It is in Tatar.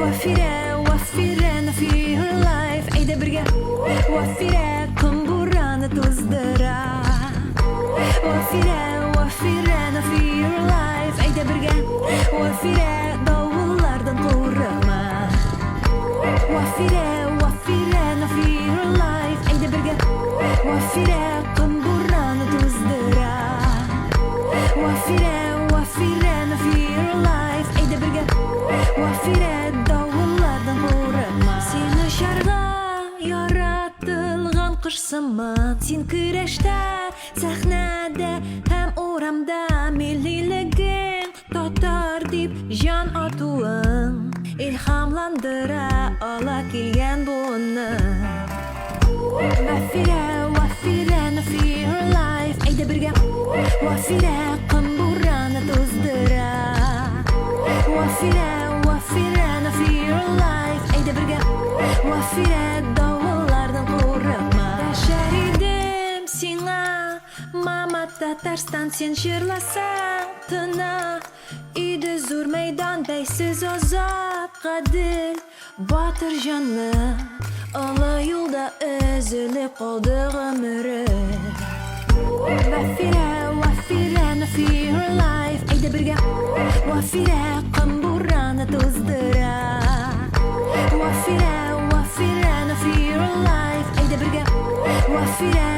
Вафирә, Вафирә, no fear life, әйдә бергә. Вафирә, ком бураны туздыра. Вафирә, Вафирә, no fear life, әйдә бергә. Вафирә, давыллардан курыкма. Вафирә, Вафирә, no fear life, әйдә бергә. Вафирә, ком бураны туздыра. Вафирә, Вафирә, no fear life, әйдә бергә. Вафирә, давыллардан курыкма. Син очарга яратылган кош сыман. Син көрәштә, сәхнәдә һәм урамда миллилегең татар дип җан атуың илһамландыра ала килгән буынны. Вафирә, Вафирә, no fear life, әйдә бергә. Вафирә, ком бураны туздыра. Вафирә, Вафирә, no fear life, әйдә бергә. Вафирә, давыллардан курыкма. Дәшәр идем сиңа, мама Татарстан, син җырласаң тына. Иде зур мәйдан, бәйсез азат, гадел, батыр җанлы. Олы юлда өзелеп калды гомере. Вафирә, Вафирә, no fear life, әйдә бергә. Вафирә, ком бураны туздыра. Вафирә, Вафирә, no fear life, әйдә бергә. Вафирә,